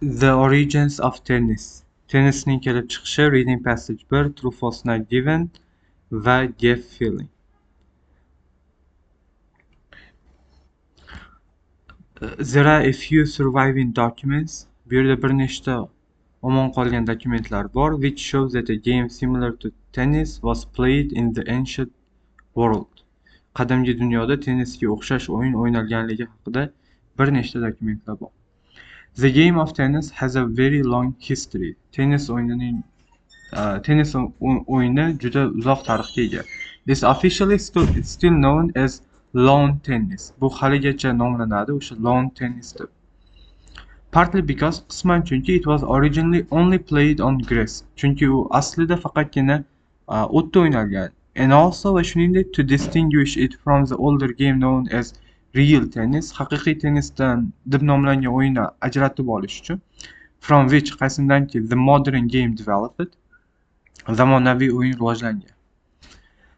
The Origins of Tennis. Tennisning kelib chiqishi, reading passage 1, true false not given va gap filling. There are a few surviving documents. Bu yerda bir nechta omon qolgan dokumentlar bor, which shows that a game similar to tennis was played in the ancient world. Qadimgi dunyoda tennisga o'xshash o'yin o'ynalganligi haqida bir nechta dokumentlar bor. The game of tennis has a very long history. Tennis o'yini juda uzoq tarixga ega. It's officially still known as lawn tennis. Bu haligacha nomlanadi o'sha lawn tennis deb. Partly because, qisman chunki, it was originally only played on grass. Chunki u aslida faqatgina o'tda o'ynalgan. And also, va shuningdek, to distinguish it from the older game known as real tennis, haqiqiy tennisdan deb nomlangan o'yinni ajratib olish uchun, from which, qaysindanki, the modern game developed, zamonaviy o'yin rivojlangan.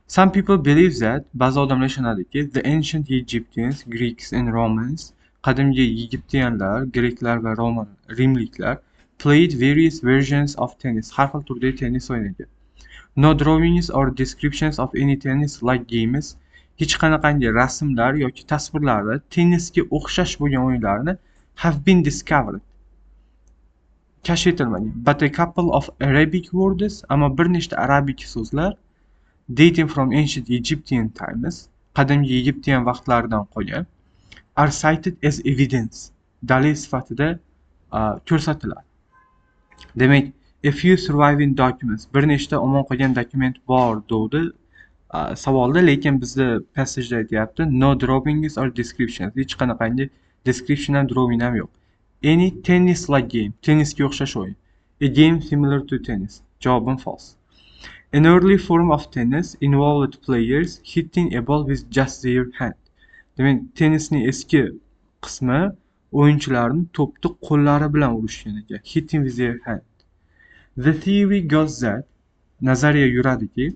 Some people believe that, ba'zi odamlar ishonadiki, the ancient Egyptians, Greeks and Romans, qadimgi Egiptianlar, greklar va Roman rimliklar played various versions of tennis, har xil turdagi tennis o'ynagan. No drawings or descriptions of any tennis like games, hech qanaqangi rasmlar yoki tasvirlari tennisga o'xshash bo'lgan o'yinlarni have been discovered, kashf etilmagan. But a couple of Arabic words, ammo bir nechta arabik so'zlar dating from ancient Egyptian times, qadimgi Egiptian vaqtlaridan qolgan, are cited as evidence, dalil sifatida ko'rsatiladi. Demak, a few surviving documents, bir nechta omon qolgan dokument bor degdi savolda, lekin bizda passageda aytyapti no drawings or descriptions, hech qanaqangi description ham drawing ham yo'q. Any tennis like game, tennisga o'xshash o'yin. A game similar to tennis. Javobim false. An early form of tennis involved players hitting a ball with just their hand. Demak, tennisning eski qismi o'yinchilarni to'pni qo'llari bilan urishgan ekan. Hitting with their hand. The theory goes that, nazariya yuradiki,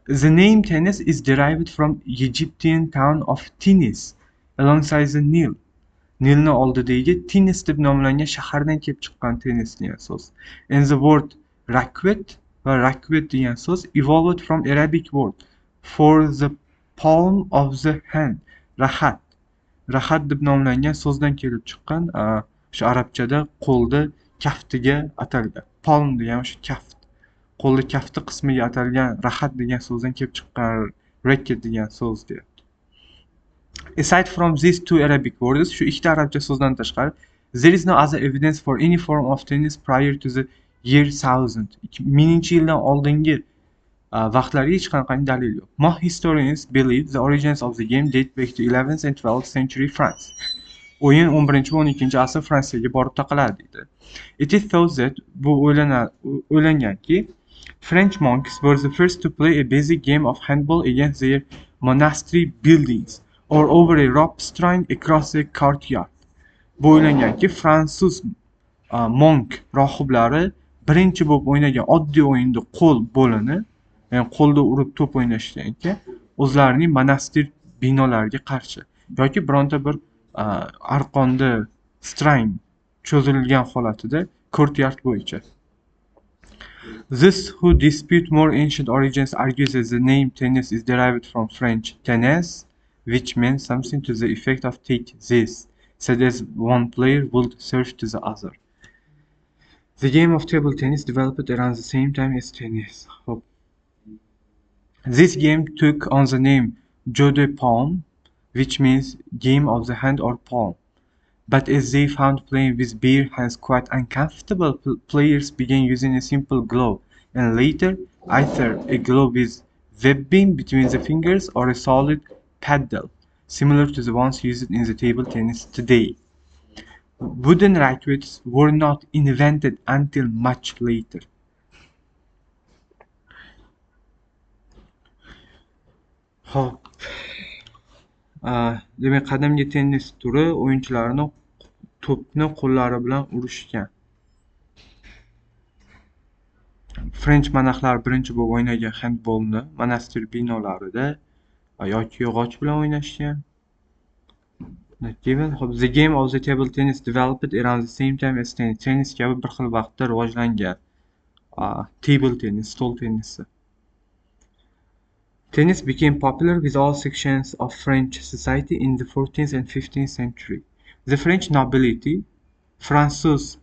the name tennis is derived from Egyptian town of Thinis alongside the Nile. Nilni oldidagi Tinis deb nomlangan shahardan kelib chiqqan tennis degan so'z. And the word racket va racket degan so'z evolved from Arabic word for the palm of the hand. Rahat. Rahat deb nomlangan so'zdan kelib chiqqan, o'sha arabchada qo'lni kaftiga atalgan. Palm degan o'sha kaft. Qo'lni kafti qismiga atalgan rahat degan so'zdan kelib chiqqan racket degan so'z deyapti. Aside from these two Arabic words, shu ikkita arabcha so'zdan tashqari, there is no other evidence for any form of tennis prior to the year 1000. 1000-yildan oldingi vaqtlarga hech qanaqangi dalil yo'q. Most historians believe the origins of the game date back to 11th and 12th century France. O'yin 11 va 12 asr Fransiyaga borib taqaladi deydi. It is thought that, bu o'ylanganki, French monks were the first to play a basic game of handball against their monastery buildings or over a rope strung across the courtyard. Bu o'ylanganki, fransuz monk rohiblari birinchi bo'lib o'ynagan oddiy o'yinda qo'l bo'lini, ya'ni qo'lda urib to'p o'ynashgan ekan, o'zlarining monastir binolariga qarshi yoki bironta bir arqonda strang cho'zilgan holatida courtyard bo'yicha. Those who dispute more ancient origins argue that the name tennis is derived from French tennis, which means something to the effect of take this, said as one player would serve to the other. The game of table tennis developed around the same time as tennis. Hop. This game took on the name jeu de paume, which means game of the hand or palm. But as they found playing with bare hands quite uncomfortable, players began using a simple glove, and later either a glove with webbing between the fingers or a solid paddle, similar to the ones used in the table tennis today. Wooden rackets were not invented until much later. Hop. Demak, qadimgi tennis turi o'yinchilarni to'pni qo'llari bilan urishgan. French monaxlar birinchi bo'lib o'ynagan handbolni monastir binolarida yoki yog'och bilan o'ynashgan. Not given. Xo'p, the game of the table tennis developed around the same time as tennis. Tennis kabi bir xil vaqtda rivojlangan. Table tennis, stol tennisi. Tennis became popular with all sections of French society in the 14th and 15th century. The French nobility, fransuz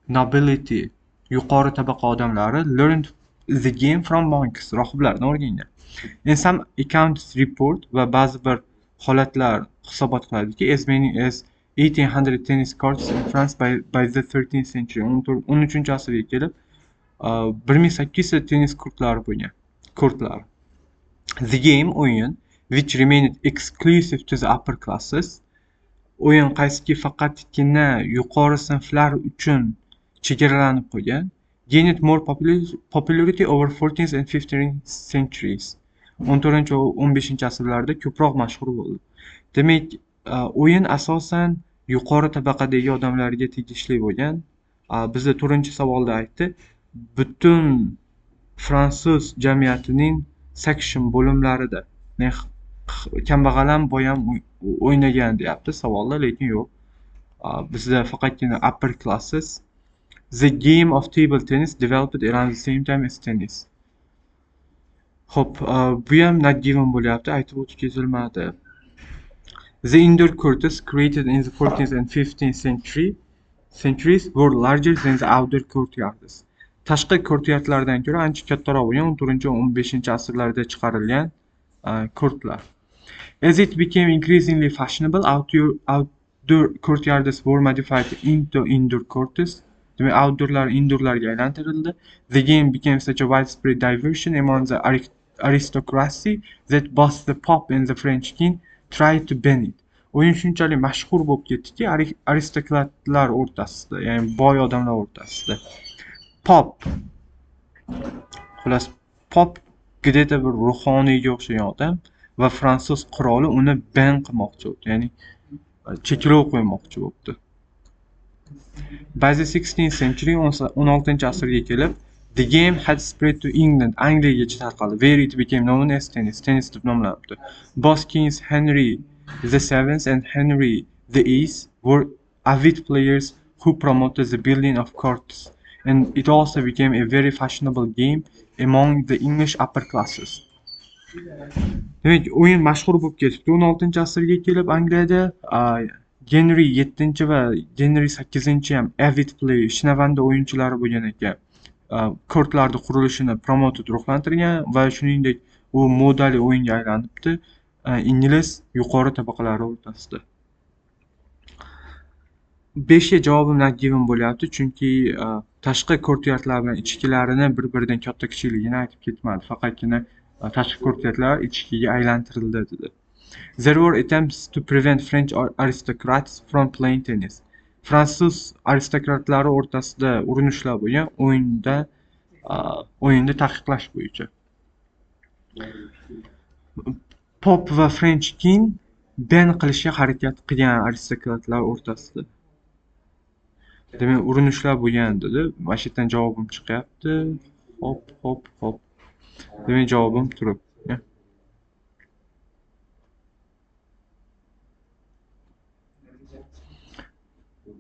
nobility, yuqori tabaqa odamlari learned the game from monks, rohiblardan o'rgangan. In some accounts report va ba'zi bir holatlar hisobot qiladiki, as many as 1800 tennis courts in France by the 13th century, 13-asrga kelib 1800 ta tennis kortlari bo'lgan. Kortlar. The game, o'yin, which remained exclusive to the upper classes, o'yin qaysiki faqatgina yuqori sinflar uchun chegaralanib qolgan, gained more popularity over 14th and 15th centuries. 14 va 15-asrlarda ko'proq mashhur bo'ldi. Demak, o'yin asosan yuqori tabaqadagi odamlarga tegishli bo'lgan. Bizda 4-savolda aytdi, butun fransuz jamiyatining section bo'limlarida, kambag'al ham boy ham o'ynagan deyapti savolda, lekin yo'q. Bizda faqatgina upper classes. The game of table tennis developed around the same time as tennis. Xo'p, bu ham not given bo'lyapti, aytib o'tib ketilmadi. The indoor courts created in the 14th and 15th centuries were larger than the outdoor courtyards. Tashqi courtyardlardan ko'ra ancha kattaroq bo'lgan 14 va 15-asrlarda chiqarilgan kortlar. As it became increasingly fashionable, outdoor courtyards were modified into indoor courts. Demak, outdoorlar indoorlarga aylantirildi. The game became such a widespread diversion among the aristocracy that both the Pope and the French king tried to ban it. O'yin shunchalik mashhur bo'lib ketdiki, aristokratlar o'rtasida, ya'ni boy odamlar o'rtasida. Pop, xullas, pop где-то bir ruhoniyga o'xshagan odam va fransuz qiroli uni ban qilmoqchi bo'ldi, ya'ni cheklov qo'ymoqchi bo'libdi. By the 16th century, 16-asrga kelib, the game had spread to England, Angliyagacha tarqaldi, where it became known as tennis, tennis deb nomlanibdi. Both kings Henry the VII and Henry the VIII were avid players who promoted the building of courts, and it also became a very fashionable game among the English upper classes. Demak, o'yin mashhur bo'lib ketibdi 16-asrga kelib Angliyada. Genri 7 va Genri 8 ham avid player, shinavanda o'yinchilari bo'lgan ekan. Kortlarni qurilishini promoted, ruhlantirgan va shuningdek u modali o'yinga aylanibdi ingliz yuqori tabaqalari o'rtasida. 5ga javobim not given bo'lyapti, chunki tashqi courtyardlar bilan ichkilarini bir-biridan katta kichikligini aytib ketmadi. Faqatgina tashqi courtyardlar ichkiga aylantirildi dedi. There were attempts to prevent French aristocrats from playing tennis. Fransuz aristokratlari o'rtasida urinishlar bo'lgan o'yinda taqiqlash bo'yicha. Pop va French king ban qilishga harakat qilgan aristokratlar o'rtasida. Demak, urinishlar bo'lgan dedi. Mana shu yerdan javobim chiqyapti. Hop, hop, hop. Demak, javobim turib.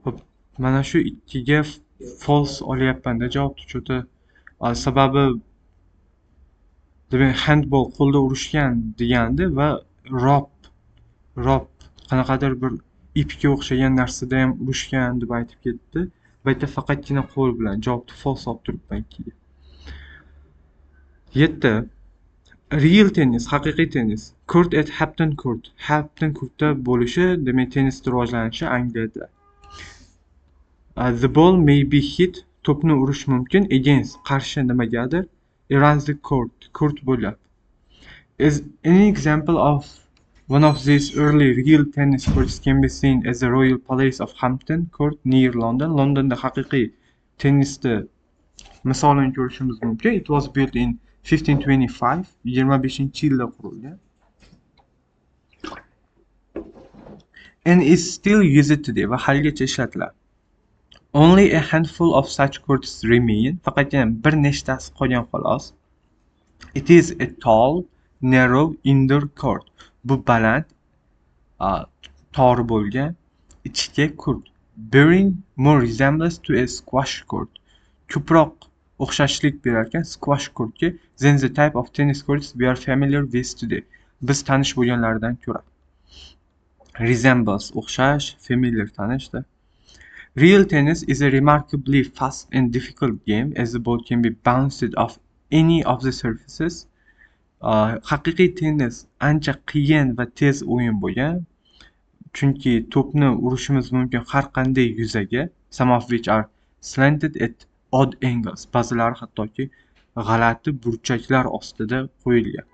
Hop, mana shu ikkiga false olyapman-da javobni cho'ta. Sababi demak, handball qo'lda urishgan degandi va rope qanaqadir bir ipga o'xshagan narsada ham urishgan deb aytib ketdi. Bu yerda faqatgina qo'l bilan javobni false olib turibman ikkiga. 7. Real tennis, haqiqiy tennis. Court at Hampton Court. Hampton Courtda bo'lishi, demak, tennis rivojlanishi Angliyada. The ball may be hit, to'pni urish mumkin, against, qarshi nimagadir, around the court, court bo'ylab. As an example of one of these early real tennis courts can be seen as the Royal Palace of Hampton Court near London. Londonda haqiqiy tennisni misolini ko'rishimiz mumkin. It was built in 1525, 25-yilda qurilgan. And is still used today va haligacha ishlatiladi. Only a handful of such courts remain. Faqatgina bir nechtasi qolgan xolos. It is a tall, narrow indoor court. Bu baland, Tor bo'lgan ichki kort, bearing more resemblance to a squash court, ko'proq o'xshashlik berar ekan squash courtga, than the type of tennis courts we are familiar with today, biz tanish bo'lganlaridan ko'ra. Resembles o'xshash, familiar tanishda. Real tennis is a remarkably fast and difficult game, as the ball can be bounced off any of the surfaces. Haqiqiy tennis ancha qiyin va tez o'yin bo'lgan, chunki to'pni urishimiz mumkin har qanday yuzaga, some of which are slanted at odd angles, ba'zilari hattoki g'alati burchaklar ostida qo'yilgan.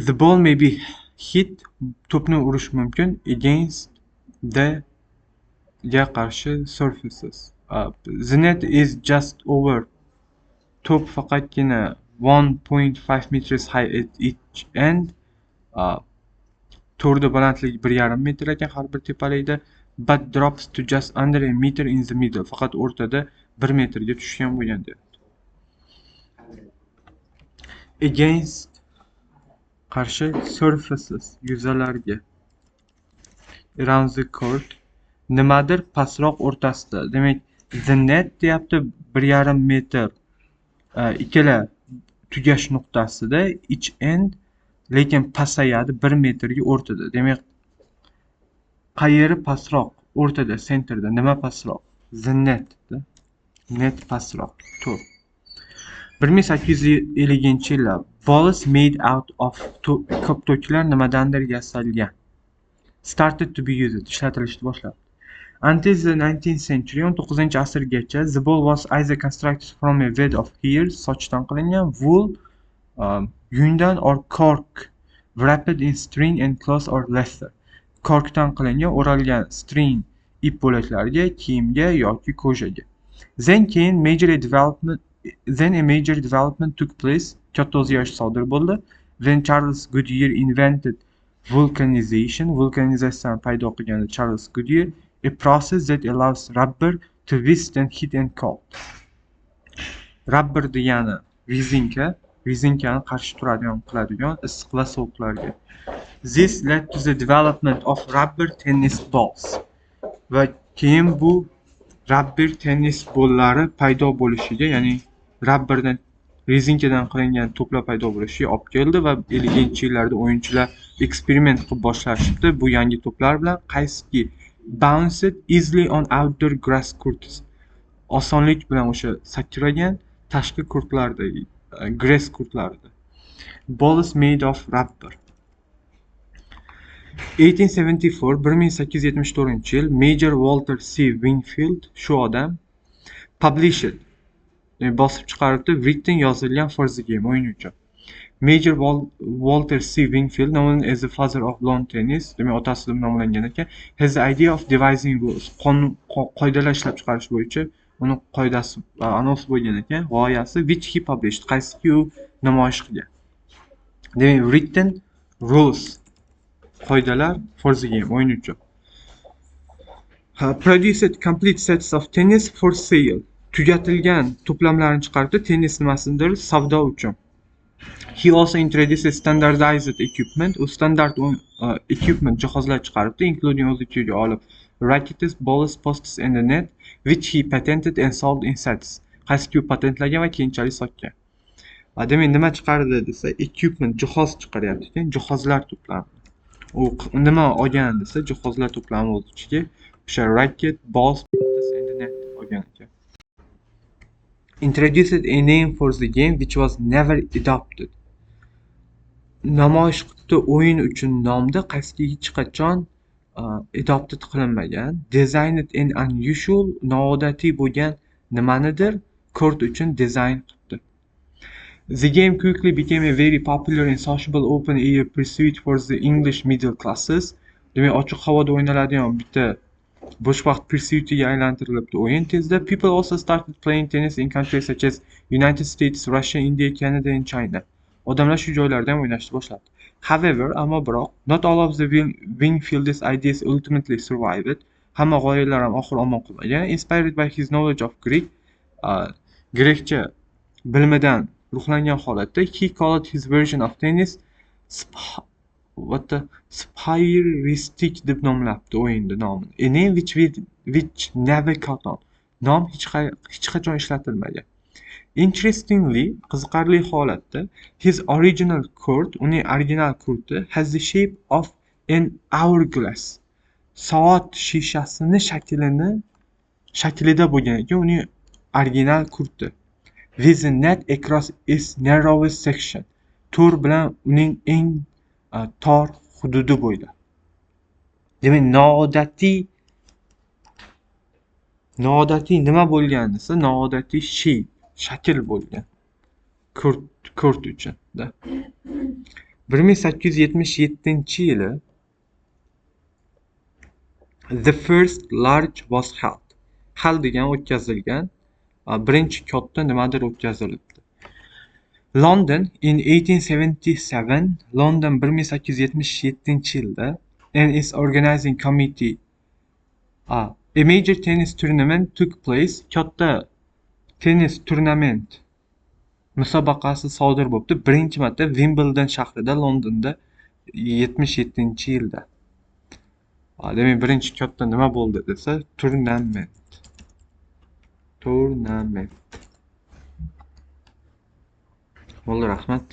The ball may be hit, to'pni urish mumkin, against the ga qarshi surfaces. The net is just over, to'p faqatgina 1.5 meters high at each end. To'rda balandligi 1.5 metr ekan har bir tepalikda, but drops to just under a meter in the middle, faqat o'rtada 1 metrga tushgan bo'lgan deyapti. Against qarshi, surfaces yuzalarga, around the court nimadir pastroq o'rtasida. Demak, the net deyapti 1.5 metr ikkala tugash nuqtasida, each end, lekin pasayadi 1 metrga o'rtada. Demak, qayeri pastroq? O'rtada, центр da nima pastroq? The net, net pastroq, to'rt. 1850-yillar. Balls made out of, koptoklar nimadandir yasalgan, started to be used, ishlatilishni boshladi. Until the 19th century, 19-asrgacha, the ball was either constructed from a wad of hair, sochdan qilingan, wool, yungdan, or cork wrapped in string and cloth or leather, korkdan qilingan, o'ralgan string ip bo'laklariga, kiyimga yoki кожа ga. Then keyin major development, then a major development took place, katta o'zgarish sodir bo'ldi, when Charles Goodyear invented vulcanization, vulkanizatsiyani paydo qilganda Charles Goodyear, a process that allows rubber to withstand heat and cold. Rubber degani rezinka, rezinkani qarshi turadigan qiladigan issiq va sovuqlarga. This led to the development of rubber tennis balls. Va keyin bu rubber tennis bollari paydo bo'lishiga, ya'ni rubberdan, rezinkadan qilingan to'plar paydo bo'lishiga olib keldi va 50-yillarda o'yinchilar eksperiment qilib boshlashibdi bu yangi to'plar bilan, qaysiki bounced easily on outdoor grass courts, osonlik bilan o'sha sakragan tashqi kortlarda, grass kortlarida. Balls made of rubber. 1874, 1874-yil, Major Walter C. Wingfield, shu odam, published, bosib chiqaribdi, written yozilgan, for the game, o'yin uchun. Major Walter C. Wingfield, known as the father of lawn tennis, demak otasi deb nomlangan ekan, has the idea of devising rules, qonun qoidalar ishlab chiqarish bo'yicha uni qoidasi anons bo'lgan ekan, g'oyasi, which he published, qaysiki u namoyish qilgan. Demak, written rules, qoidalar, for the game, o'yin uchun. Produced complete sets of tennis for sale, tugatilgan to'plamlarni chiqaribdi tennis nimasidir savdo uchun. He also introduced standardized equipment, u standart equipment jihozlar chiqaribdi, including o'z ichiga olib rackets, balls, posts and a net, which he patented and sold in sets, qaysiki u patentlagan va keyinchalik sotgan. Demak, nima chiqardi desa, equipment jihoz chiqaryapti ekan, jihozlar to'plami. U nima olgan desa, jihozlar to'plami o'z ichiga o'sha racket, balls, posts and a net olgan ekan. Introduced a name for the game which was never adopted. Namoyish qilibdi o'yin uchun nomni, qaysiki hech qachon adopted qilinmagan. Designed an unusual, noodatiy bo'lgan nimanidir kort uchun dizayn qilibdi. The game quickly became a very popular and sociable open air pursuit for the English middle classes. Demak, ochiq havoda o'ynaladigan bitta bo'sh vaqt pursuitiga aylantirilibdi o'yin tezda. People also started playing tennis in countries such as United States, Russia, India, Canada and China. Odamlar shu joylarda ham o'ynashni boshladi. However, ammo biroq, not all of the Wingfield's ideas ultimately survived. Hamma g'oyalar ham oxiri omon qolmagan. Inspired by his knowledge of Greek, grekcha bilimidan ruhlangan holatda, he called his version of tennis What the Spiristic deb nomlabdi o'yinni nomini. A name which never caught on. Nom hech qachon ishlatilmagan. Interestingly, qiziqarli holatda, his original court, uning original korti has the shape of an hourglass. Soat shishasini shaklida bo'lgan ekan uning original kurti. With a net across its narrowest section. To'r bilan uning eng tor hududi bo'ylab. Demak, noodatiy nima bo'lgan desa, noodatiy shape, shakl bo'lgan kort uchun da. 1877-yili the first large was held. Held degan o'tkazilgan, birinchi katta nimadir o'tkazilibdi. London in 1877, London 1877-yilda and its organizing committee, a major tennis tournament took place. Katta tennis turnament musobaqasi sodir bo'libdi. Birinchi marta Wimbledon shahrida, Londonda 77-yilda. Demak, birinchi katta nima bo'ldi desa, turnament. Turnament. Bo'ldi, rahmat.